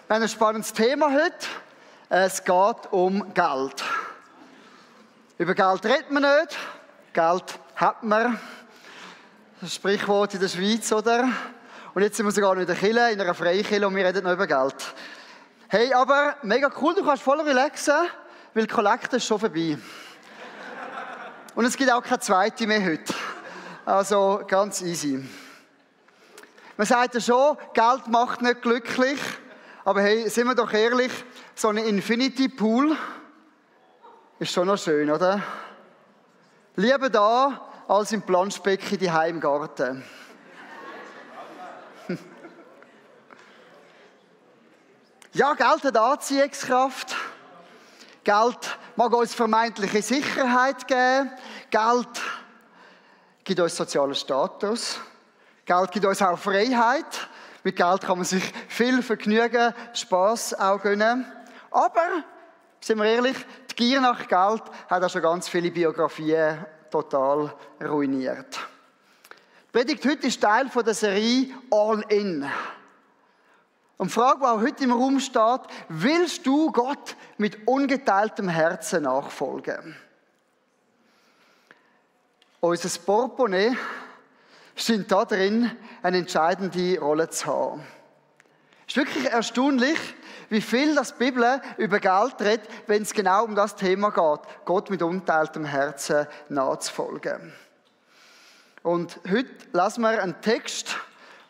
Wir haben ein spannendes Thema heute. Es geht um Geld. Über Geld redet man nicht. Geld hat man. Das ist ein Sprichwort in der Schweiz, oder? Und jetzt sind wir sogar noch in der Kirche, in einer Freikirche, und wir reden noch über Geld. Hey, aber mega cool, du kannst voll relaxen, weil die Kollekte ist schon vorbei. Und es gibt auch keine zweite mehr heute. Also ganz easy. Man sagt ja schon, Geld macht nicht glücklich. Aber hey, sind wir doch ehrlich, so ein Infinity Pool ist schon noch schön, oder? Lieber da, als im Planschbecken daheim im Garten. Ja, Geld hat Anziehungskraft. Geld mag uns vermeintliche Sicherheit geben. Geld gibt uns sozialen Status. Geld gibt uns auch Freiheit. Mit Geld kann man sich viel Vergnügen, Spass auch gönnen. Aber, sind wir ehrlich, die Gier nach Geld hat auch schon ganz viele Biografien total ruiniert. Die Predigt heute ist Teil der Serie All In. Und die Frage, die auch heute im Raum steht: Willst du Gott mit ungeteiltem Herzen nachfolgen? Unser Portemonnaie scheint da drin eine entscheidende Rolle zu haben. Es ist wirklich erstaunlich, wie viel die Bibel über Geld redet, wenn es genau um das Thema geht, Gott mit ungeteiltem Herzen nachzufolgen. Und heute lesen wir einen Text,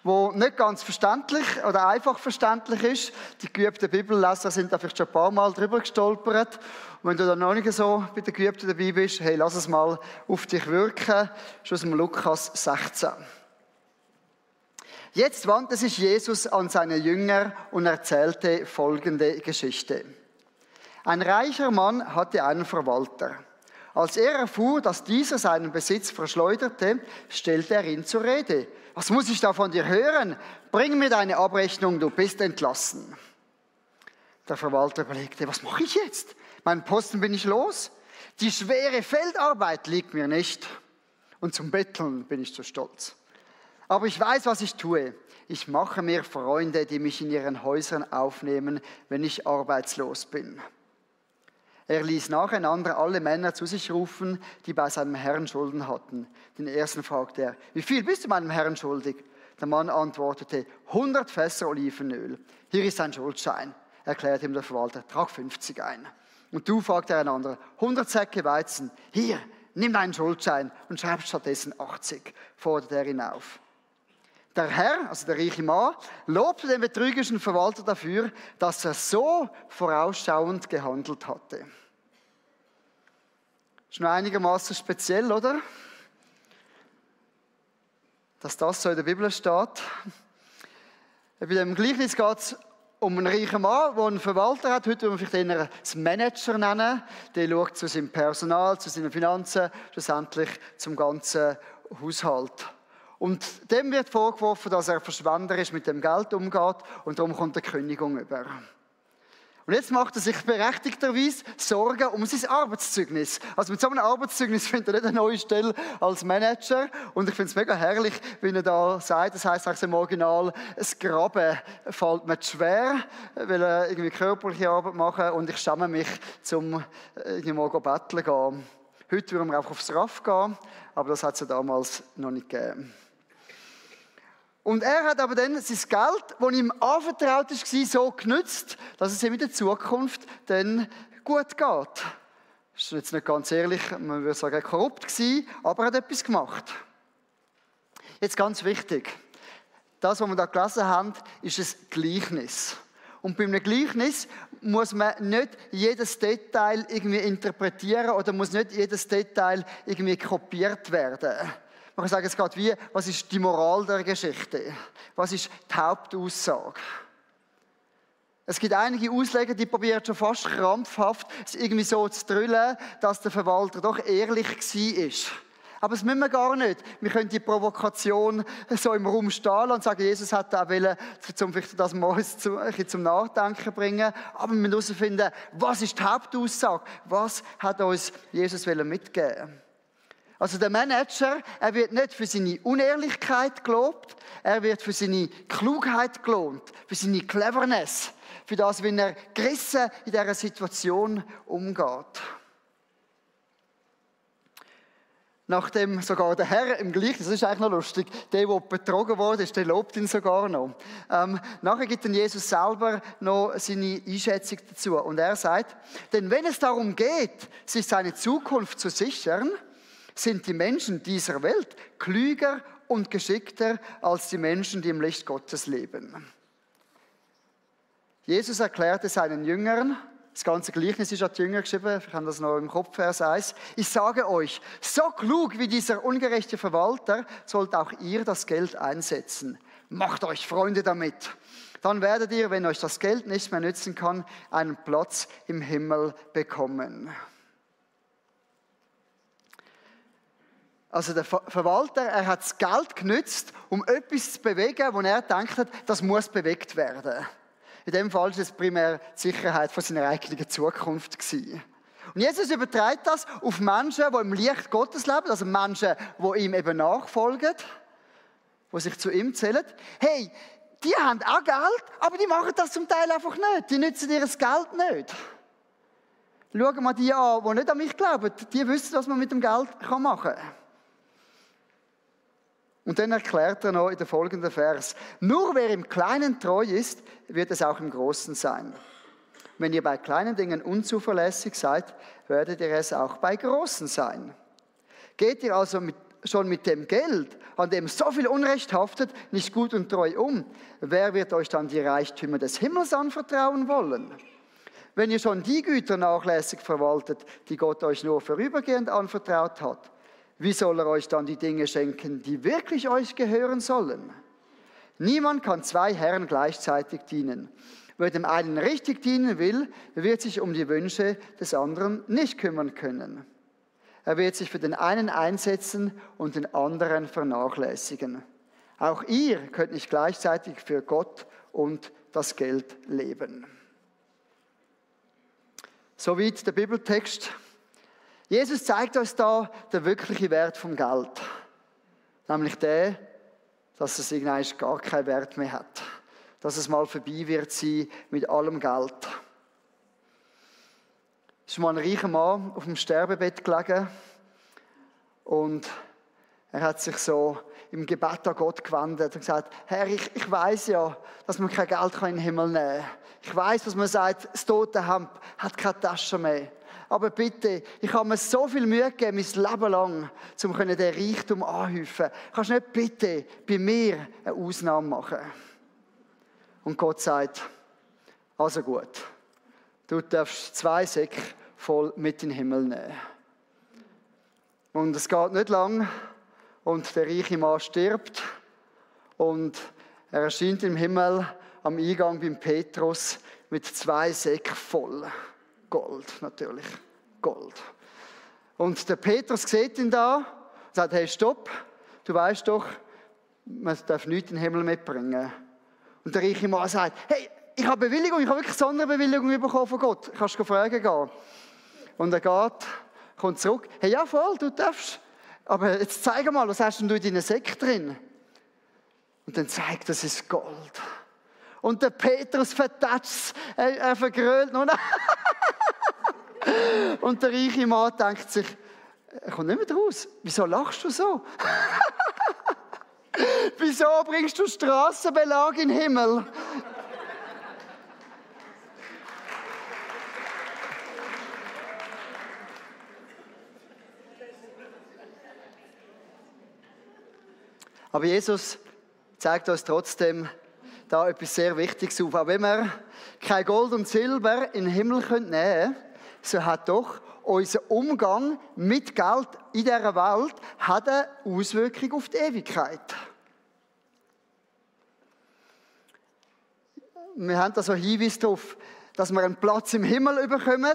der nicht ganz verständlich oder einfach verständlich ist. Die geübten Bibelleser sind da vielleicht schon ein paar Mal drüber gestolpert. Und wenn du da noch nicht so bei den Geübten dabei bist, hey, lass es mal auf dich wirken. Das ist aus dem Lukas 16. Jetzt wandte sich Jesus an seine Jünger und erzählte folgende Geschichte. Ein reicher Mann hatte einen Verwalter. Als er erfuhr, dass dieser seinen Besitz verschleuderte, stellte er ihn zur Rede. Was muss ich da von dir hören? Bring mir deine Abrechnung, du bist entlassen. Der Verwalter überlegte, was mache ich jetzt? Meinen Posten bin ich los. Die schwere Feldarbeit liegt mir nicht. Und zum Betteln bin ich zu stolz. Aber ich weiß, was ich tue. Ich mache mir Freunde, die mich in ihren Häusern aufnehmen, wenn ich arbeitslos bin. Er ließ nacheinander alle Männer zu sich rufen, die bei seinem Herrn Schulden hatten. Den ersten fragte er, wie viel bist du meinem Herrn schuldig? Der Mann antwortete, 100 Fässer Olivenöl. Hier ist ein Schuldschein, erklärte ihm der Verwalter, trag 50 ein. Und du, fragte er einander, 100 Säcke Weizen. Hier, nimm deinen Schuldschein und schreib stattdessen 80, forderte er ihn auf. Der Herr, also der reiche Mann, lobte den betrügerischen Verwalter dafür, dass er so vorausschauend gehandelt hatte. Ist noch einigermaßen speziell, oder? Dass das so in der Bibel steht. Bei dem Gleichnis geht es um einen reichen Mann, der einen Verwalter hat. Heute würden wir vielleicht eher einen Manager nennen. Der schaut zu seinem Personal, zu seinen Finanzen, schlussendlich zum ganzen Haushalt. Und dem wird vorgeworfen, dass er verschwenderisch mit dem Geld umgeht und darum kommt eine Kündigung über. Und jetzt macht er sich berechtigterweise Sorgen um sein Arbeitszeugnis. Also mit so einem Arbeitszeugnis findet er nicht eine neue Stelle als Manager. Und ich finde es mega herrlich, wie er da sagt, das heisst eigentlich im Original, das Graben fällt mir schwer, weil er irgendwie körperliche Arbeit machen und ich schäme mich, zum irgendwo betteln gehen. Heute würden wir einfach aufs RAF gehen, aber das hat es ja damals noch nicht gegeben. Und er hat aber dann sein Geld, das ihm anvertraut war, so genützt, dass es ihm in der Zukunft dann gut geht. Das ist jetzt nicht ganz ehrlich, man würde sagen, korrupt gewesen, aber er hat etwas gemacht. Jetzt ganz wichtig. Das, was wir da gelesen haben, ist ein Gleichnis. Und bei einem Gleichnis muss man nicht jedes Detail irgendwie interpretieren oder muss nicht jedes Detail irgendwie kopiert werden. Man kann sagen, es geht wie, was ist die Moral der Geschichte? Was ist die Hauptaussage? Es gibt einige Ausleger, die probieren schon fast krampfhaft, es irgendwie so zu drüllen, dass der Verwalter doch ehrlich war. Aber das müssen wir gar nicht. Wir können die Provokation so im Raum stehen lassen und sagen, Jesus hat auch wollen, das mal zum Nachdenken bringen. Aber wir müssen herausfinden, was ist die Hauptaussage? Was hat uns Jesus mitgeben? Also der Manager, er wird nicht für seine Unehrlichkeit gelobt, er wird für seine Klugheit gelohnt, für seine Cleverness, für das, wie er gerissen in dieser Situation umgeht. Nachdem sogar der Herr im Gleichnis, das ist eigentlich noch lustig, der betrogen wurde, der lobt ihn sogar noch. Nachher gibt dann Jesus selber noch seine Einschätzung dazu. Und er sagt, denn wenn es darum geht, sich seine Zukunft zu sichern, sind die Menschen dieser Welt klüger und geschickter als die Menschen, die im Licht Gottes leben. Jesus erklärte seinen Jüngern, das ganze Gleichnis ist an die Jünger geschrieben, ich habe das noch im Kopf, Vers 1. Ich sage euch, so klug wie dieser ungerechte Verwalter sollt auch ihr das Geld einsetzen. Macht euch Freunde damit. Dann werdet ihr, wenn euch das Geld nicht mehr nützen kann, einen Platz im Himmel bekommen. Also der Verwalter, er hat das Geld genützt, um etwas zu bewegen, wo er denkt, das muss bewegt werden. In dem Fall war es primär die Sicherheit von seiner eigenen Zukunft gewesen. Und Jesus überträgt das auf Menschen, die im Licht Gottes leben, also Menschen, die ihm eben nachfolgen, die sich zu ihm zählen. Hey, die haben auch Geld, aber die machen das zum Teil einfach nicht. Die nützen ihr Geld nicht. Schauen wir die an, die nicht an mich glauben. Die wissen, was man mit dem Geld machen kann. Und dann erklärt er noch in den folgenden Vers, nur wer im Kleinen treu ist, wird es auch im Großen sein. Wenn ihr bei kleinen Dingen unzuverlässig seid, werdet ihr es auch bei großen sein. Geht ihr also schon mit dem Geld, an dem so viel Unrecht haftet, nicht gut und treu um, wer wird euch dann die Reichtümer des Himmels anvertrauen wollen? Wenn ihr schon die Güter nachlässig verwaltet, die Gott euch nur vorübergehend anvertraut hat, wie soll er euch dann die Dinge schenken, die wirklich euch gehören sollen? Niemand kann zwei Herren gleichzeitig dienen. Wer dem einen richtig dienen will, wird sich um die Wünsche des anderen nicht kümmern können. Er wird sich für den einen einsetzen und den anderen vernachlässigen. Auch ihr könnt nicht gleichzeitig für Gott und das Geld leben. Soweit der Bibeltext. Jesus zeigt uns da den wirklichen Wert vom Geld. Nämlich der, dass es irgendwann gar keinen Wert mehr hat. Dass es mal vorbei wird sein mit allem Geld. Es ist mal ein reicher Mann auf dem Sterbebett gelegen und er hat sich so im Gebet an Gott gewendet und gesagt, Herr, ich weiss ja, dass man kein Geld in den Himmel nehmen kann. Ich weiss, dass man sagt, das Totenhemd hat keine Tasche mehr. Aber bitte, ich habe mir so viel Mühe gegeben, mein Leben lang, um den Reichtum anhäufen. Kannst du nicht bitte bei mir eine Ausnahme machen? Und Gott sagt, also gut, du darfst 2 Säcke voll mit in den Himmel nehmen. Und es geht nicht lang und der reiche Mann stirbt und er erscheint im Himmel am Eingang beim Petrus mit 2 Säcken voll. Gold, natürlich. Gold. Und der Petrus sieht ihn da und sagt, hey, stopp, du weißt doch, man darf nichts in den Himmel mitbringen. Und der reiche Mann sagt, hey, ich habe Bewilligung, ich habe wirklich Sonderbewilligung bekommen von Gott. Kannst du fragen gehen. Und er geht, kommt zurück, hey, ja voll, du darfst. Aber jetzt zeig mal, was hast denn du in deinen Säcken drin? Und dann zeigt, das ist Gold. Und der Petrus vertatscht, er vergrölt noch. Und der reiche Mann denkt sich, er kommt nicht mehr raus. Wieso lachst du so? Wieso bringst du Strassenbelag in den Himmel? Aber Jesus zeigt uns trotzdem da etwas sehr Wichtiges auf. Auch wenn wir kein Gold und Silber in den Himmel nehmen können, so hat doch unser Umgang mit Geld in dieser Welt hat eine Auswirkung auf die Ewigkeit. Wir haben da so Hinweise darauf, dass wir einen Platz im Himmel bekommen.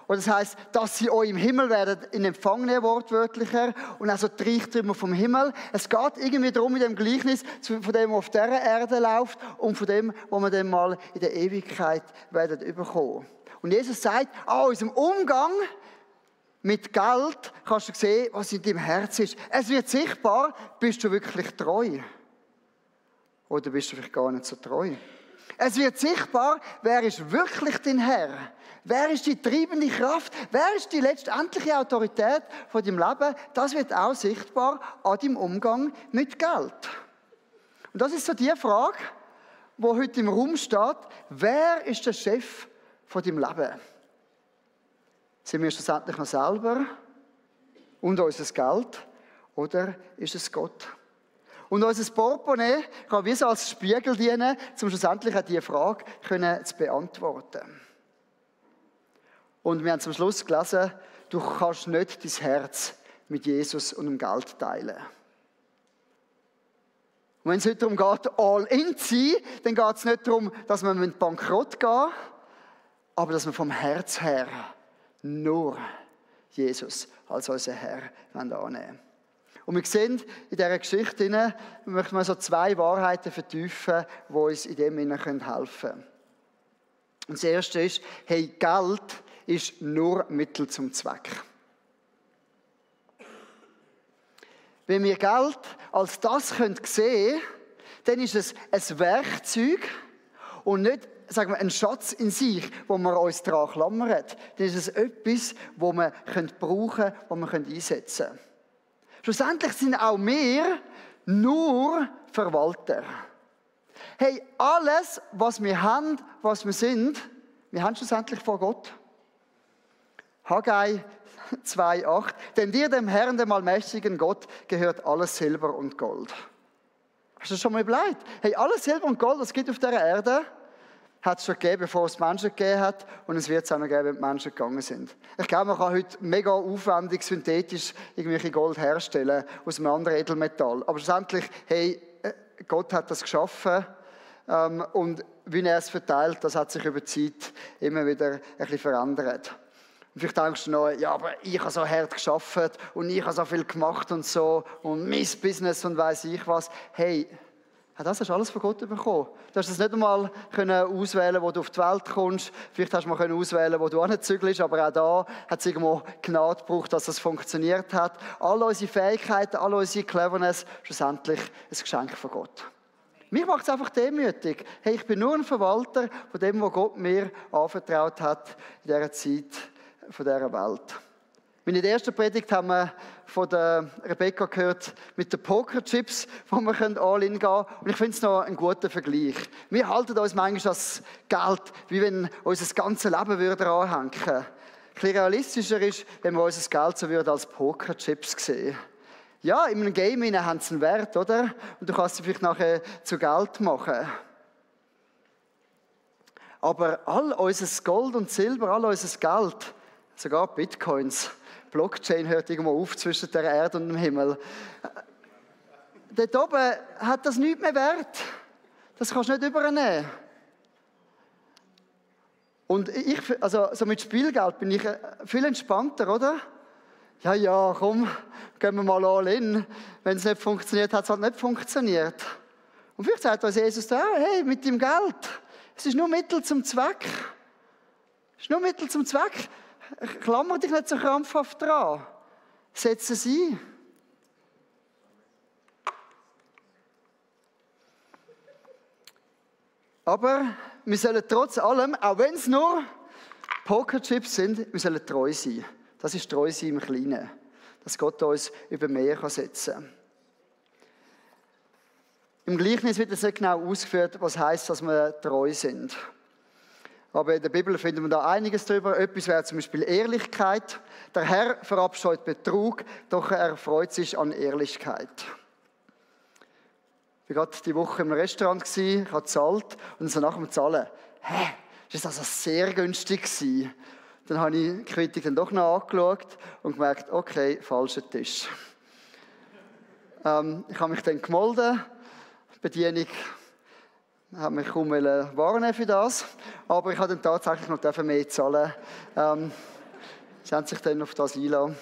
Und das heisst, dass sie euch im Himmel werden in Empfang nehmen, wortwörtlicher. Und also die Reichtümer vom Himmel. Es geht irgendwie darum, in dem Gleichnis, von dem, was auf dieser Erde läuft und von dem, was wir dann mal in der Ewigkeit werden bekommen. Und Jesus sagt, an unserem Umgang Mit Geld kannst du sehen, was in deinem Herz ist. Es wird sichtbar, bist du wirklich treu? Oder bist du vielleicht gar nicht so treu? Es wird sichtbar, wer ist wirklich dein Herr? Wer ist die treibende Kraft? Wer ist die letztendliche Autorität von deinem Leben? Das wird auch sichtbar an deinem Umgang mit Geld. Und das ist so die Frage, die heute im Raum steht. Wer ist der Chef von deinem Leben? Sind wir schlussendlich noch selber und unser Geld? Oder ist es Gott? Und unser Portemonnaie kann wie so als Spiegel dienen, um schlussendlich auch diese Frage zu beantworten. Und wir haben zum Schluss gelesen, du kannst nicht dein Herz mit Jesus und dem Geld teilen. Und wenn es heute darum geht, all in zu sein, dann geht es nicht darum, dass wir bankrott gehen müssen, aber dass wir vom Herz her nur Jesus als unser Herr annehmen. Und wir sehen in dieser Geschichte, wir möchten so 2 Wahrheiten vertiefen, die uns in dem helfen können. Und das erste ist, hey, Geld ist nur Mittel zum Zweck. Wenn wir Geld als das sehen können, dann ist es ein Werkzeug und nicht, sagen wir, ein Schatz in sich, wo man uns daran klammert. Dann ist es etwas, das wir brauchen können, das wir einsetzen können. Schlussendlich sind auch wir nur Verwalter. Hey, alles, was wir haben, was wir sind, wir haben schlussendlich vor Gott. Haggai 2,8. Denn dir, dem Herrn, dem allmächtigen Gott, gehört alles Silber und Gold. Hast du das schon mal überlegt? Hey, alles Silber und Gold, was es gibt auf dieser Erde, hat es schon gegeben, bevor es Menschen gegeben hat. Und es wird es auch noch geben, wenn die Menschen gegangen sind. Ich glaube, man kann heute mega aufwendig, synthetisch irgendwelche Gold herstellen aus einem anderen Edelmetall. Aber schlussendlich, hey, Gott hat das geschaffen. Und wie er es verteilt, das hat sich über die Zeit immer wieder ein bisschen verändert. Und vielleicht denkst du noch, ja, aber ich habe so hart gearbeitet und ich habe so viel gemacht und so und mein Business und weiss ich was. Hey, das hast du alles von Gott bekommen. Du hast es nicht einmal auswählen, wo du auf die Welt kommst. Vielleicht hast du mal auswählen, wo du anzügelst, aber auch da hat es irgendwo Gnade gebraucht, dass das funktioniert hat. All unsere Fähigkeiten, all unsere Cleverness, schlussendlich ein Geschenk von Gott. Mich macht es einfach demütig. Hey, ich bin nur ein Verwalter von dem, was Gott mir anvertraut hat in dieser Zeit von dieser Welt. In der ersten Predigt haben wir von der Rebecca gehört mit den Pokerchips, wo wir all in gehen können. Und ich finde es noch ein guter Vergleich. Wir halten uns manchmal das Geld, wie wenn unser ganzes Leben würde anhängen. Ein bisschen realistischer ist, wenn wir unser Geld so als Pokerchips sehen. Ja, in einem Game haben sie einen Wert, oder? Und du kannst sie vielleicht nachher zu Geld machen. Aber all unser Gold und Silber, all unser Geld, sogar Bitcoins, Blockchain hört irgendwo auf zwischen der Erde und dem Himmel. Dort oben hat das nichts mehr Wert. Das kannst du nicht übernehmen. Und also so mit Spielgeld bin ich viel entspannter, oder? Ja, komm, gehen wir mal all in. Wenn es nicht funktioniert, hat es halt nicht funktioniert. Und vielleicht sagt uns Jesus da, hey, mit dem Geld, es ist nur Mittel zum Zweck. Es ist nur Mittel zum Zweck. Klammer dich nicht so krampfhaft dran. Setz es ein. Aber wir sollen trotz allem, auch wenn es nur Pokerchips sind, wir sollen treu sein. Das ist treu sein im Kleinen. Dass Gott uns über mehr setzen kann. Im Gleichnis wird es nicht genau ausgeführt, was heisst, dass wir treu sind. Aber in der Bibel finden wir da einiges darüber. Etwas wäre zum Beispiel Ehrlichkeit. Der Herr verabscheut Betrug, doch er freut sich an Ehrlichkeit. Ich war gerade die Woche im Restaurant, ich habe gezahlt und so nach dem Zahlen, ist das also sehr günstig gewesen? Dann habe ich die Quittung dann doch noch angeschaut und gemerkt, okay, falscher Tisch. Ich habe mich dann gemeldet, die Bedienung hat mich kaum warnen für das, aber ich habe dann tatsächlich noch mehr zahlen. Sie haben sich dann auf das eingelassen.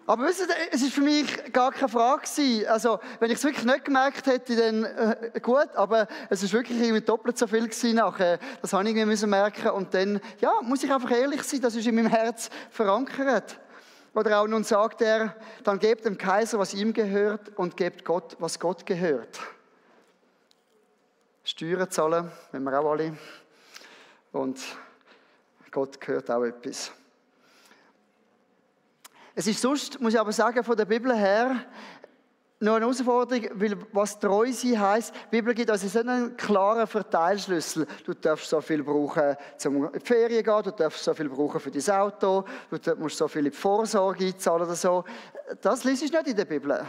Aber wisst ihr, es war für mich gar keine Frage gewesen. Also, wenn ich es wirklich nicht gemerkt hätte, dann gut, aber es war wirklich irgendwie doppelt so viel gewesen nachher. Das habe ich irgendwie merken und dann, ja, muss ich einfach ehrlich sein, das ist in meinem Herz verankert. Oder auch nun sagt er, dann gebt dem Kaiser, was ihm gehört und gebt Gott, was Gott gehört. Steuern zahlen, wenn wir auch alle. Und Gott gehört auch etwas. Es ist sonst, muss ich aber sagen, von der Bibel her noch eine Herausforderung, weil was treu sein heisst, die Bibel gibt uns einen klaren Verteilschlüssel. Du darfst so viel brauchen, um in die Ferien zu gehen, du darfst so viel brauchen für dein Auto, du musst so viel in die Vorsorge einzahlen oder so. Das liest du nicht in der Bibel.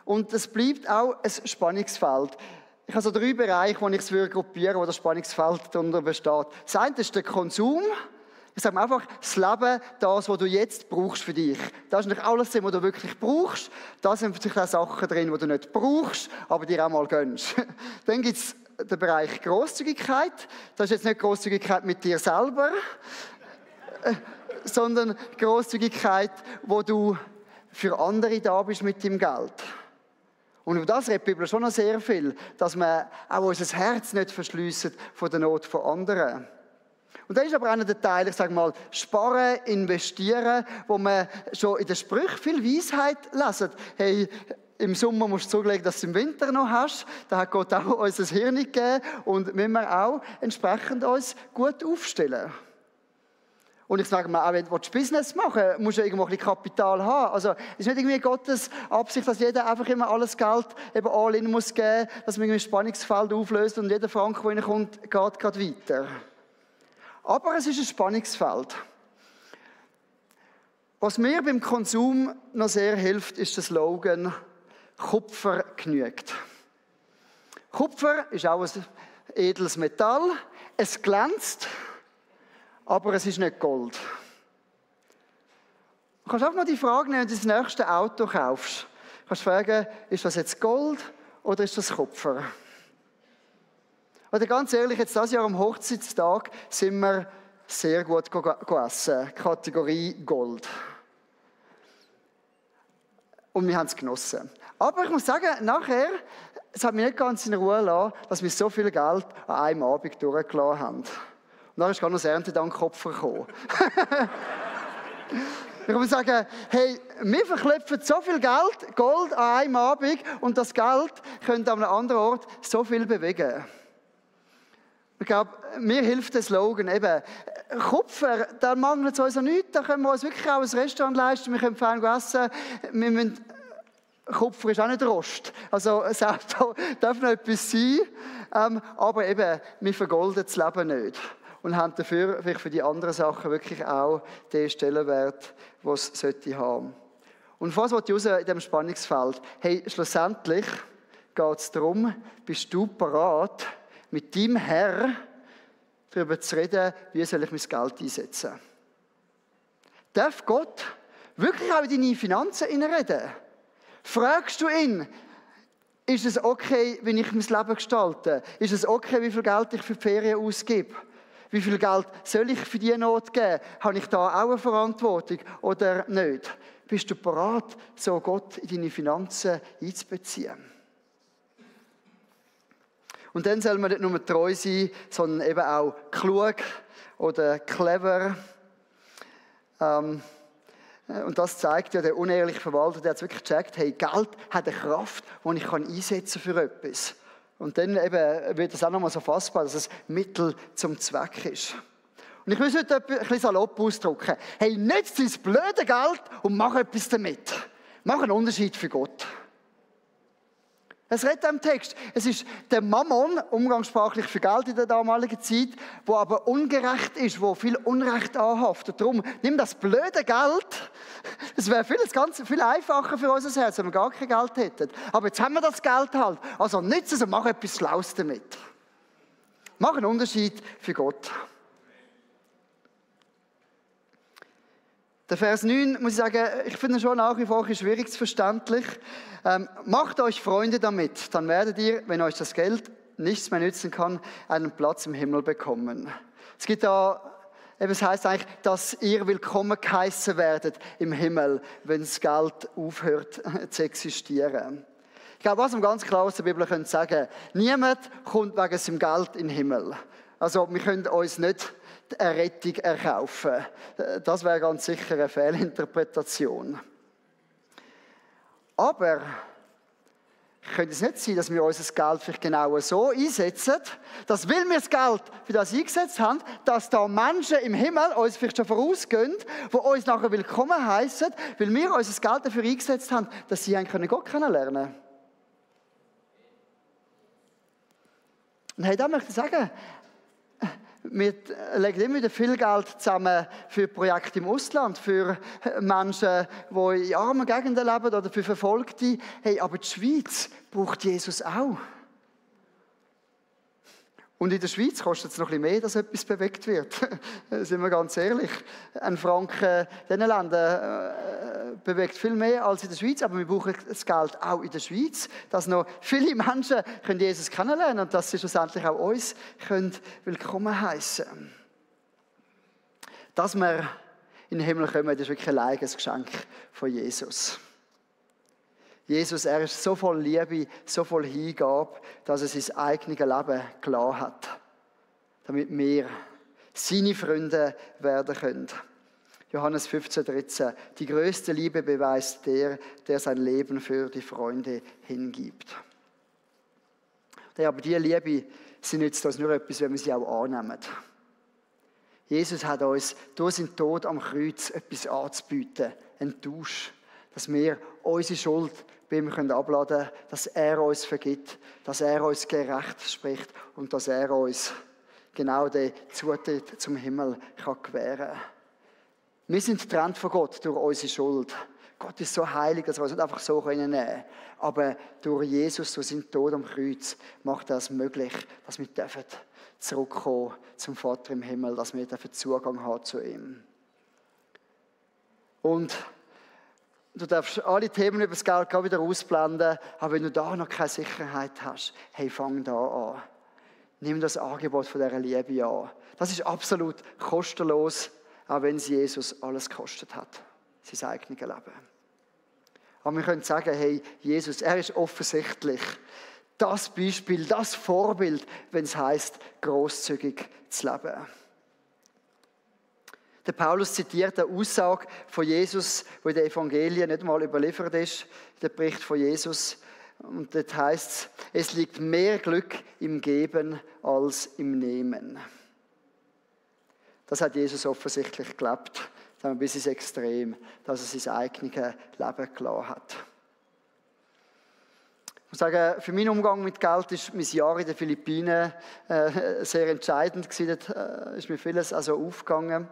Und es bleibt auch ein Spannungsfeld. Ich habe so 3 Bereiche, wo ich es gruppieren würde, wo das Spannungsfeld darunter besteht. Das eine ist der Konsum. Ich sage mir einfach, das Leben, das, was du jetzt brauchst für dich. Das ist nicht alles drin, was du wirklich brauchst. Da sind vielleicht auch Sachen drin, die du nicht brauchst, aber dir auch mal gönnst. Dann gibt es den Bereich Grosszügigkeit. Das ist jetzt nicht Grosszügigkeit mit dir selber, sondern Grosszügigkeit, wo du für andere da bist mit deinem Geld. Und über das redet die Bibel schon noch sehr viel, dass wir auch unser Herz nicht verschliessen von der Not von anderen. Und das ist aber einer der Teile, ich sage mal, sparen, investieren, wo man schon in den Sprüchen viel Weisheit lesen. Hey, im Sommer musst du zulegen, dass du im Winter noch hast. Da hat Gott auch uns ein Hirn gegeben und müssen wir auch entsprechend uns gut aufstellen. Und ich sage mal, auch wenn du Business machen willst, musst du irgendwo ein bisschen Kapital haben. Also, es ist nicht irgendwie Gottes Absicht, dass jeder einfach immer alles Geld eben all in muss geben, dass man irgendwie ein Spannungsfeld auflöst und jeder Franken, der reinkommt, geht gerade weiter. Aber es ist ein Spannungsfeld. Was mir beim Konsum noch sehr hilft, ist der Slogan «Kupfer genügt». Kupfer ist auch ein edles Metall. Es glänzt, aber es ist nicht Gold. Du kannst auch noch die Frage nehmen, wenn du das nächste Auto kaufst. Du kannst fragen, ist das jetzt Gold oder ist das Kupfer? Oder ganz ehrlich, jetzt dieses Jahr am Hochzeitstag sind wir sehr gut gegessen. Kategorie Gold. Und wir haben es genossen. Aber ich muss sagen, nachher, es hat mich nicht ganz in Ruhe gelassen, dass wir so viel Geld an einem Abend durchgelassen haben. Und dann ist gerade noch das Erntedankkopfer gekommen. Ich muss sagen, hey, wir verklopfen so viel Geld, Gold an einem Abend und das Geld könnte an einem anderen Ort so viel bewegen. Ich glaube, mir hilft der Slogan eben, Kupfer, da mangelt es uns auch nichts, da können wir uns wirklich auch ein Restaurant leisten, wir können fein essen, Kupfer ist auch nicht Rost, also das Auto darf noch etwas sein, aber eben, wir vergolden das Leben nicht und haben dafür vielleicht für die anderen Sachen wirklich auch den Stellenwert, den es sollte haben. Und was will ich raus in diesem Spannungsfeld? Hey, schlussendlich geht es darum, bist du bereit, mit deinem Herr darüber zu reden, wie soll ich mein Geld einsetzen. Darf Gott wirklich auch in deine Finanzen hineinreden? Fragst du ihn, ist es okay, wenn ich mein Leben gestalte? Ist es okay, wie viel Geld ich für die Ferien ausgebe? Wie viel Geld soll ich für diese Not geben? Habe ich da auch eine Verantwortung oder nicht? Bist du bereit, so Gott in deine Finanzen einzubeziehen? Und dann soll man nicht nur treu sein, sondern eben auch klug oder clever. Und das zeigt ja der unehrliche Verwalter, der hat wirklich gecheckt, hey, Geld hat eine Kraft, die ich einsetzen kann für etwas. Und dann eben wird das auch nochmal so fassbar, dass es Mittel zum Zweck ist. Und ich will es heute ein bisschen salopp ausdrücken. Hey, nützt dein blöde Geld und mach etwas damit. Mach einen Unterschied für Gott. Es redet im Text. Es ist der Mammon, umgangssprachlich für Geld in der damaligen Zeit, wo aber ungerecht ist, wo viel Unrecht anhaftet. Darum, nimm das blöde Geld. Es wäre viel einfacher für unser Herz, wenn wir gar kein Geld hätten. Aber jetzt haben wir das Geld halt. Also nütze es und mach etwas Schlaues damit. Mach einen Unterschied für Gott. Der Vers 9, muss ich sagen, ich finde schon nach wie vor schwierig verständlich. Macht euch Freunde damit, dann werdet ihr, wenn euch das Geld nichts mehr nützen kann, einen Platz im Himmel bekommen. Es gibt da Eben, es heisst eigentlich, dass ihr willkommen geheissen werdet im Himmel, wenn das Geld aufhört zu existieren. Ich glaube, was wir ganz klar aus der Bibel sagen können, niemand kommt wegen seinem Geld in den Himmel. Also wir können uns nicht eine Rettung erkaufen. Das wäre ganz sicher eine Fehlinterpretation. Aber könnte es nicht sein, dass wir unser Geld vielleicht genau so einsetzen, dass, weil wir das Geld für das eingesetzt haben, dass da Menschen im Himmel uns vielleicht schon vorausgehen, die uns nachher willkommen heissen, weil wir unser Geld dafür eingesetzt haben, dass sie Gott kennenlernen können. Und hey, da möchte ich sagen, wir legen immer wieder viel Geld zusammen für Projekte im Ausland, für Menschen, die in armen Gegenden leben oder für Verfolgte. Hey, aber die Schweiz braucht Jesus auch. Und in der Schweiz kostet es noch ein bisschen mehr, dass etwas bewegt wird. Sind wir ganz ehrlich. Ein Franken in diesen Ländern bewegt viel mehr als in der Schweiz, aber wir brauchen das Geld auch in der Schweiz, dass noch viele Menschen Jesus kennenlernen und dass sie schlussendlich auch uns willkommen heissen können. Dass wir in den Himmel kommen, ist wirklich ein eigenes Geschenk von Jesus. Jesus, er ist so voll Liebe, so voll Hingabe, dass er sein eigenes Leben gelassen hat, damit wir seine Freunde werden können. Johannes 15,13. Die größte Liebe beweist der sein Leben für die Freunde hingibt. Aber diese Liebe, sie nützt uns nur etwas, wenn wir sie auch annehmen. Jesus hat uns durch seinen Tod am Kreuz etwas anzubieten, einen Tausch, dass wir unsere Schuld bei ihm abladen können, dass er uns vergibt, dass er uns gerecht spricht und dass er uns genau den Zutritt zum Himmel gewähren kann. Wir sind getrennt von Gott durch unsere Schuld. Gott ist so heilig, dass wir uns nicht einfach so nehmen können. Aber durch Jesus, durch seinen Tod am Kreuz, macht er es möglich, dass wir zurückkommen zum Vater im Himmel, dass wir Zugang haben zu ihm. Und du darfst alle Themen über das Geld gerade wieder ausblenden, aber wenn du da noch keine Sicherheit hast, hey, fang da an. Nimm das Angebot von dieser Liebe an. Das ist absolut kostenlos, auch wenn es Jesus alles gekostet hat, sein eigenes Leben. Aber wir können sagen, hey, Jesus, er ist offensichtlich das Beispiel, das Vorbild, wenn es heisst, grosszügig zu leben. Der Paulus zitiert eine Aussage von Jesus, die in den Evangelien nicht mal überliefert ist, der Bericht von Jesus. Und dort heisst es liegt mehr Glück im Geben als im Nehmen. Das hat Jesus offensichtlich gelebt, bis ins Extrem, dass er sein eigenes Leben gelassen hat. Ich muss sagen, für meinen Umgang mit Geld ist mein Jahr in den Philippinen sehr entscheidend gewesen. Dort ist mir vieles also aufgegangen.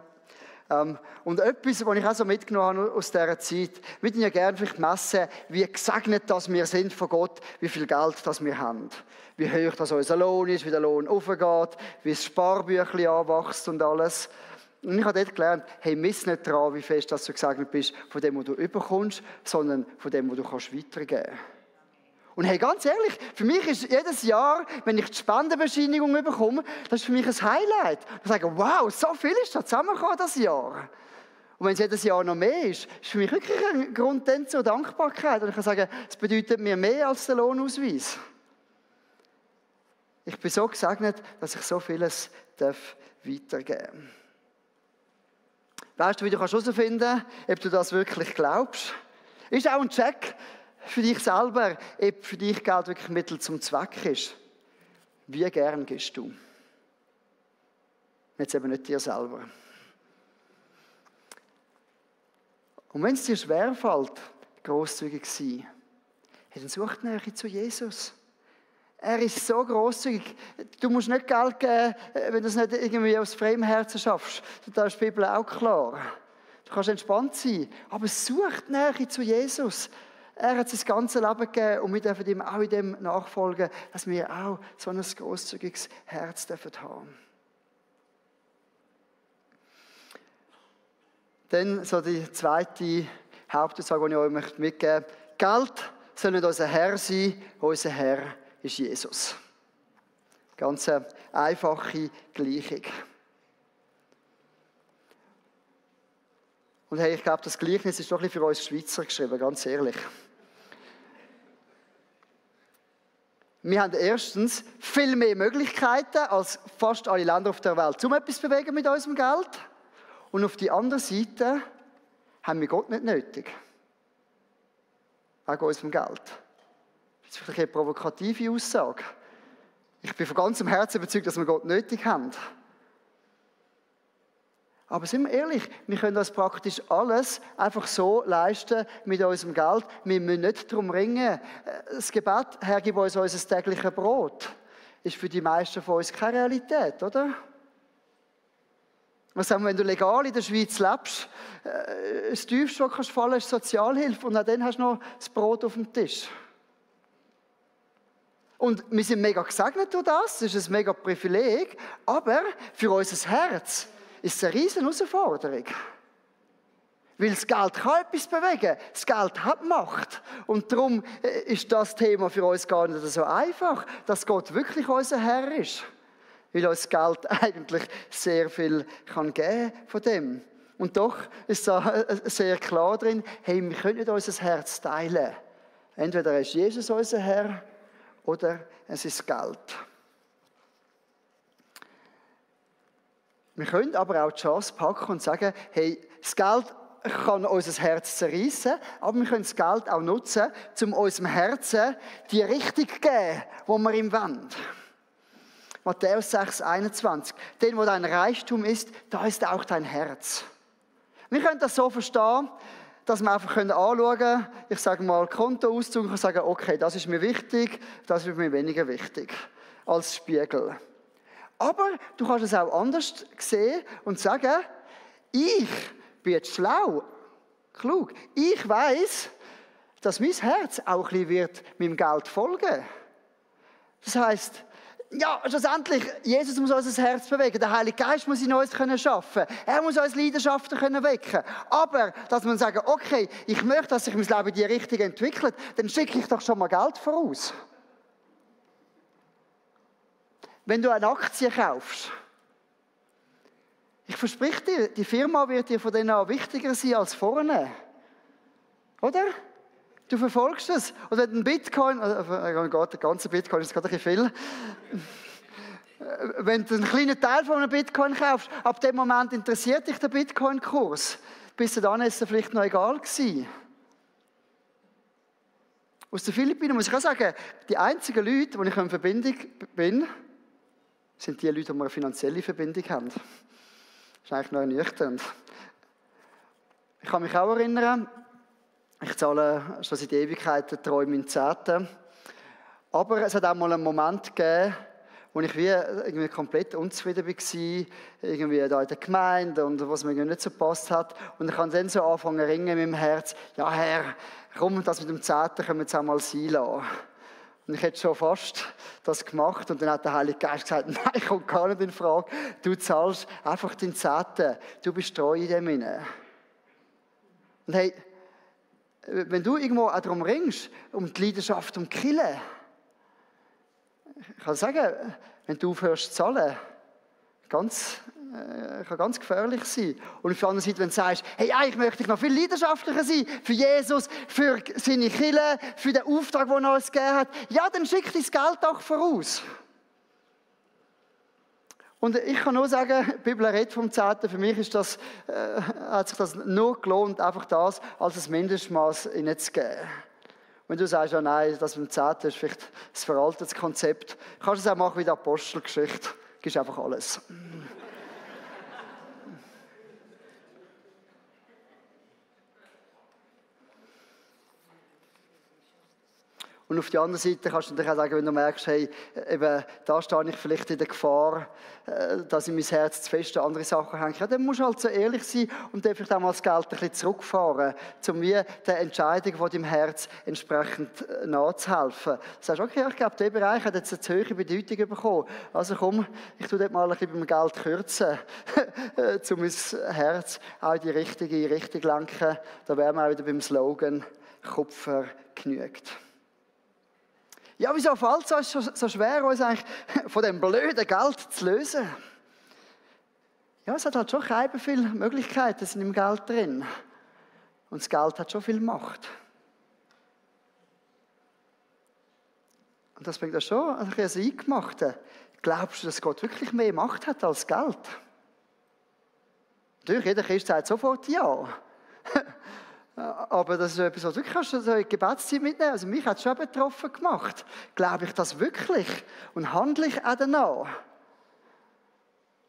Und etwas, was ich auch so mitgenommen habe aus dieser Zeit, wir würden ja gerne vielleicht messen, wie gesegnet dass wir sind von Gott, wie viel Geld das wir haben. Wie hoch das unser Lohn ist, wie der Lohn aufgeht, wie das Sparbüchlein anwächst und alles. Und ich habe dort gelernt, hey, miss nicht daran, wie fest dass du gesegnet bist von dem, was du überkommst, sondern von dem, was du weitergeben kannst. Und hey, ganz ehrlich, für mich ist jedes Jahr, wenn ich die Spendenbescheinigung bekomme, das ist für mich ein Highlight. Ich sage, wow, so viel ist da zusammengekommen das Jahr. Und wenn es jedes Jahr noch mehr ist für mich wirklich ein Grund zur Dankbarkeit. Und ich kann sagen, es bedeutet mir mehr als der Lohnausweis. Ich bin so gesegnet, dass ich so vieles weitergeben darf. Weißt du, wie du herausfinden kannst, ob du das wirklich glaubst? Ist auch ein Check für dich selber, ob für dich Geld wirklich Mittel zum Zweck ist. Wie gern gibst du? Jetzt eben nicht dir selber. Und wenn es dir schwerfällt, grosszügig zu sein, dann such die Nähe zu Jesus. Er ist so grosszügig. Du musst nicht Geld geben, wenn du es nicht irgendwie aus freiem Herzen schaffst. Da ist die Bibel auch klar. Du kannst entspannt sein. Aber such die Nähe zu Jesus. Er hat sein ganzes Leben gegeben und wir dürfen ihm auch in dem nachfolgen, dass wir auch so ein grosszügiges Herz haben dürfen. Dann so die zweite Hauptaussage, die ich euch mitgeben möchte. Geld soll nicht unser Herr sein, unser Herr ist Jesus. Ganz eine einfache Gleichung. Und hey, ich glaube, das Gleichnis ist doch ein bisschen für uns Schweizer geschrieben, ganz ehrlich. Wir haben erstens viel mehr Möglichkeiten als fast alle Länder auf der Welt, um etwas zu bewegen mit unserem Geld. Und auf die andere Seite haben wir Gott nicht nötig. Wegen unserem Geld. Das ist vielleicht eine provokative Aussage. Ich bin von ganzem Herzen überzeugt, dass wir Gott nötig haben. Aber sind wir ehrlich, wir können das praktisch alles einfach so leisten mit unserem Geld. Wir müssen nicht darum ringen. Das Gebet, Herr, gib uns unser tägliches Brot, ist für die meisten von uns keine Realität, oder? Was sagen wir, wenn du legal in der Schweiz lebst, das Tiefste, was du fallen kannst, ist Sozialhilfe und dann hast du noch das Brot auf dem Tisch. Und wir sind mega gesegnet durch das ist ein mega Privileg, aber für unser Herz ist es eine riesen Herausforderung. Weil das Geld kann etwas bewegen, das Geld hat Macht. Und darum ist das Thema für uns gar nicht so einfach, dass Gott wirklich unser Herr ist. Weil uns Geld eigentlich sehr viel kann geben von dem. Und doch ist da sehr klar drin, hey, wir können nicht unser Herz teilen. Entweder ist Jesus unser Herr oder es ist Geld. Wir können aber auch die Chance packen und sagen, hey, das Geld kann unser Herz zerreißen, aber wir können das Geld auch nutzen, um unserem Herzen die Richtung zu geben, die wir ihm wollen. Matthäus 6, 21. Denn wo dein Reichtum ist, da ist auch dein Herz. Wir können das so verstehen, dass wir einfach anschauen können, ich sage mal Kontoauszug und sagen, okay, das ist mir wichtig, das ist mir weniger wichtig, als Spiegel. Aber du kannst es auch anders sehen und sagen, ich bin jetzt schlau, klug. Ich weiss, dass mein Herz auch ein bisschen wird meinem Geld folgen. Das heisst, ja, schlussendlich, Jesus muss unser Herz bewegen. Der Heilige Geist muss in uns schaffen können. Er muss uns Leidenschaften wecken können. Aber, dass man sagen, okay, ich möchte, dass sich mein Leben in die Richtung entwickelt, dann schicke ich doch schon mal Geld voraus. Wenn du eine Aktie kaufst, ich verspreche dir, die Firma wird dir von denen an wichtiger sein als vorne. Oder? Du verfolgst es. Und wenn ein Bitcoin, oh Gott, der ganze Bitcoin ist gerade ein bisschen viel. Wenn du einen kleinen Teil von einem Bitcoin kaufst, ab dem Moment interessiert dich der Bitcoin-Kurs. Bis dahin ist es vielleicht noch egal gewesen. Aus den Philippinen muss ich auch sagen, die einzigen Leute, die ich in Verbindung bin, sind die Leute, die eine finanzielle Verbindung haben. Das ist eigentlich noch ernüchternd. Ich kann mich auch erinnern, ich zahle schon seit Ewigkeiten treu meinen Zehnten. Aber es hat auch mal einen Moment gegeben, wo ich irgendwie komplett unzufrieden war, irgendwie da in der Gemeinde und was mir nicht so gepasst hat. Und ich habe dann so angefangen zu ringen in meinem Herz, ja Herr, komm, das mit dem Zehnten können wir jetzt einmal sein lassen. Und ich hätte schon fast das gemacht und dann hat der Heilige Geist gesagt, nein, kommt gar nicht in Frage, du zahlst einfach den Zehnten, du bist treu in dem hinein. Und hey, wenn du irgendwo auch darum ringst, um die Leidenschaft, um die Kirche, ich kann sagen, wenn du aufhörst zu zahlen, kann ganz gefährlich sein. Und auf der anderen Seite, wenn du sagst, hey, eigentlich möchte ich noch viel leidenschaftlicher sein, für Jesus, für seine Kirche, für den Auftrag, den er uns gegeben hat, ja, dann schick dein Geld doch voraus. Und ich kann nur sagen, die Bibel redet vom Zehnten. Für mich ist das, hat sich das nur gelohnt, einfach das als ein Mindestmaß hineinzugeben. Wenn du sagst, ja nein, das mit dem Zehnten ist vielleicht ein veraltetes Konzept, kannst du es auch machen wie die Apostelgeschichte. Gibst einfach alles. Und auf der anderen Seite kannst du natürlich auch sagen, wenn du merkst, hey, eben, da stehe ich vielleicht in der Gefahr, dass in mein Herz zu fest andere Sachen hängen. Ja, dann musst du halt so ehrlich sein und dann vielleicht auch mal das Geld ein bisschen zurückfahren, um wie der Entscheidung von deinem Herz entsprechend nachzuhelfen. Du sagst, okay, ich glaube, dieser Bereich hat jetzt eine zu hohe Bedeutung bekommen. Also komm, ich tue dort mal ein bisschen beim Geld kürzen, um mein Herz auch in die richtige Richtung lenken. Da wären wir auch wieder beim Slogan, Kupfer genügt. Ja, wieso fällt es so schwer, uns eigentlich von dem blöden Geld zu lösen? ja, es hat halt schon keine viele Möglichkeiten, sind im Geld drin. Und das Geld hat schon viel Macht. Und das bringt das schon ein bisschen Eingemachte. Glaubst du, dass Gott wirklich mehr Macht hat als Geld? Natürlich, jeder Christ sagt sofort ja. Aber das ist etwas, was du wirklich so in die Gebetszeit mitnehmen. Also mich hat es schon betroffen gemacht. Glaube ich das wirklich? Und handle ich auch danach?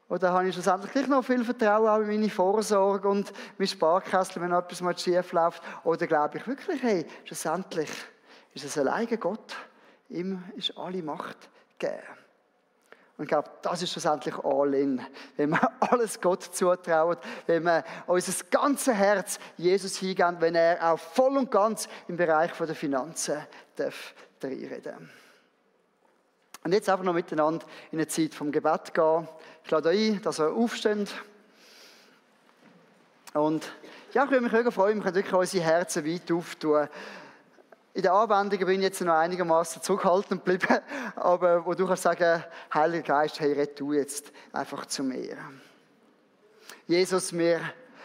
Oder habe ich schlussendlich noch viel Vertrauen auch in meine Vorsorge und mein Sparkasse, wenn noch etwas mal schief läuft? Oder glaube ich wirklich, hey, schlussendlich ist es alleine Gott, ihm ist alle Macht gegeben. Und ich glaube, das ist schlussendlich all in. Wenn wir alles Gott zutrauen, wenn wir unser ganzes Herz Jesus hingeben, wenn er auch voll und ganz im Bereich der Finanzen reinreden darf. Und jetzt einfach noch miteinander in eine Zeit vom Gebet gehen. Ich lade euch ein, dass ihr aufsteht. Und ja, ich würde mich wirklich freuen, wir können wirklich unsere Herzen weit auftun. In der Anwendung bin ich jetzt noch einigermaßen zurückhaltend geblieben, aber wo du kannst sagen, Heiliger Geist, hey, red du jetzt einfach zu mir. Jesus, wir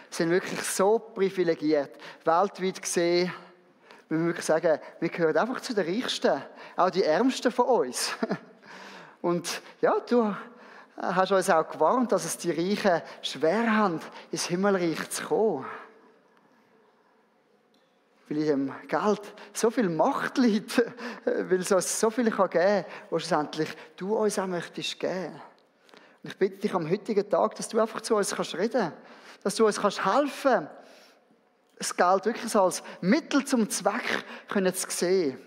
sind wirklich so privilegiert, weltweit gesehen, wir müssen wirklich sagen, wir gehören einfach zu den Reichsten, auch die Ärmsten von uns. Und ja, du hast uns auch gewarnt, dass es die Reichen schwer haben, ins Himmelreich zu kommen. Weil in dem Geld so viel Macht liegt, weil es uns so viel geben kann, was schlussendlich du uns auch möchtest geben. Und ich bitte dich am heutigen Tag, dass du einfach zu uns reden kannst, dass du uns helfen kannst, das Geld wirklich als Mittel zum Zweck zu sehen.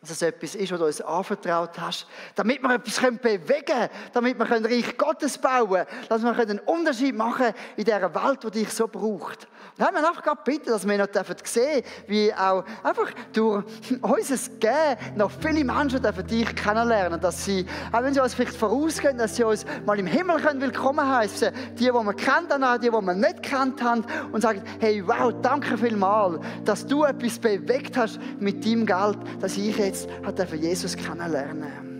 Dass es etwas ist, was du uns anvertraut hast, damit wir etwas bewegen können, damit wir Reich Gottes bauen können, dass wir einen Unterschied machen in dieser Welt, die dich so braucht. Und haben wir einfach gerade bitten, dass wir noch sehen dürfen, wie auch einfach durch unser Geben noch viele Menschen dich kennenlernen, dass sie, auch wenn sie uns vielleicht vorausgehen, dass sie uns mal im Himmel willkommen heißen, die wir kennt haben, die wir nicht kennt haben, und sagen, hey, wow, danke vielmals, dass du etwas bewegt hast mit deinem Geld, dass ich jetzt Jesus kennenlernen.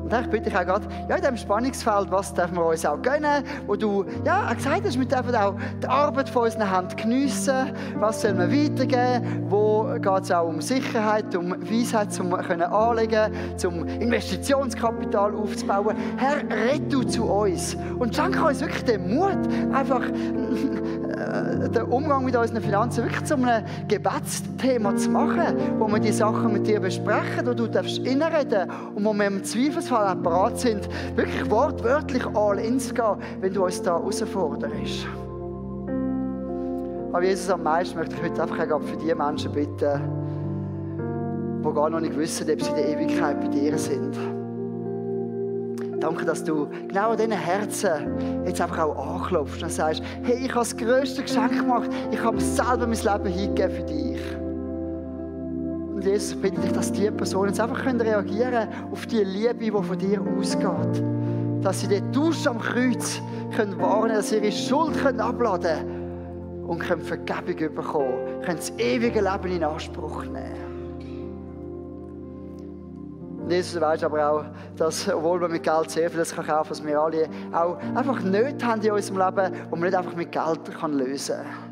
Und ich bitte dich auch gerade, ja, in diesem Spannungsfeld, was dürfen wir uns auch gönnen, wo du ja, gesagt hast, wir dürfen auch die Arbeit von unseren Händen geniessen, was sollen wir weitergeben, wo geht es auch um Sicherheit, um Weisheit, um anlegen, um Investitionskapital aufzubauen. Herr, red du zu uns und schenke uns wirklich den Mut, einfach den Umgang mit unseren Finanzen wirklich zu einem Gebetsthema zu machen, wo wir die Sachen mit dir besprechen, wo du reinreden darfst und wo wir im Zweifelsfall auch bereit sind, wirklich wortwörtlich all in zu gehen, wenn du uns da herausforderst. Aber Jesus, am meisten möchte ich heute einfach für die Menschen bitten, die gar noch nicht wissen, ob sie in der Ewigkeit bei dir sind. Danke, dass du genau an diesen Herzen jetzt einfach auch anklopfst und sagst, hey, ich habe das grösste Geschenk gemacht, ich habe selber mein Leben hingegeben für dich. Und Jesus, ich bitte dich, dass diese Personen jetzt einfach reagieren können auf die Liebe, die von dir ausgeht. Dass sie den Tausch am Kreuz können wahrnehmen, dass sie ihre Schuld abladen können und können Vergebung bekommen, können das ewige Leben in Anspruch nehmen. Jesus, du weißt aber auch, dass, obwohl man mit Geld sehr vieles kaufen kann, dass wir alle auch einfach Nöte haben in unserem Leben, die man nicht einfach mit Geld lösen kann.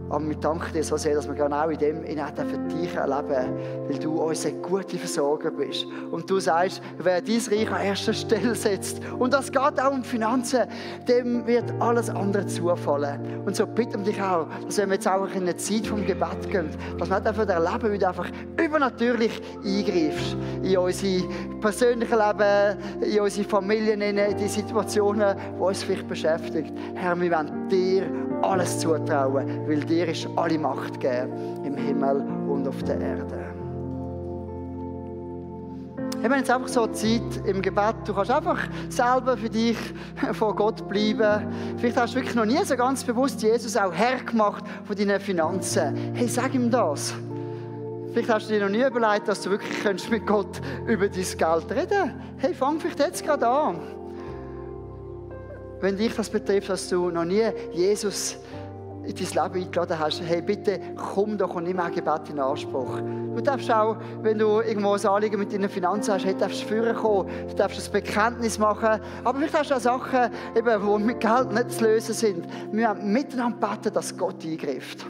Aber wir danken dir so sehr, dass wir genau in dem für dich erleben, weil du unser guter Versorger bist. Und du sagst, wer dein Reich an erster Stelle setzt, und das geht auch um Finanzen, dem wird alles andere zufallen. Und so bitten wir dich auch, dass wenn wir jetzt auch in eine Zeit vom Gebet gehen, dass wir einfach erleben, wie du einfach übernatürlich eingreifst in unser persönliches Leben, in unsere Familien, in die Situationen, die uns vielleicht beschäftigt. Herr, wir wollen dir alles zutrauen, weil dir ist alle Macht gegeben, im Himmel und auf der Erde. Wir haben jetzt einfach so Zeit im Gebet, du kannst einfach selber für dich vor Gott bleiben. Vielleicht hast du wirklich noch nie so ganz bewusst Jesus auch Herr gemacht von deinen Finanzen. Hey, sag ihm das. Vielleicht hast du dir noch nie überlegt, dass du wirklich mit Gott über dein Geld reden kannst. Hey, fang vielleicht jetzt gerade an. Wenn dich das betrifft, dass du noch nie Jesus in dein Leben eingeladen hast, hey, bitte komm doch und nimm ein Gebet in Anspruch. Du darfst auch, wenn du irgendwo ein Anliegen mit deinen Finanzen hast, hey, darfst du führen kommen, du darfst ein Bekenntnis machen, aber vielleicht hast du auch Sachen, eben, die mit Geld nicht zu lösen sind. Wir müssen miteinander beten, dass Gott eingreift.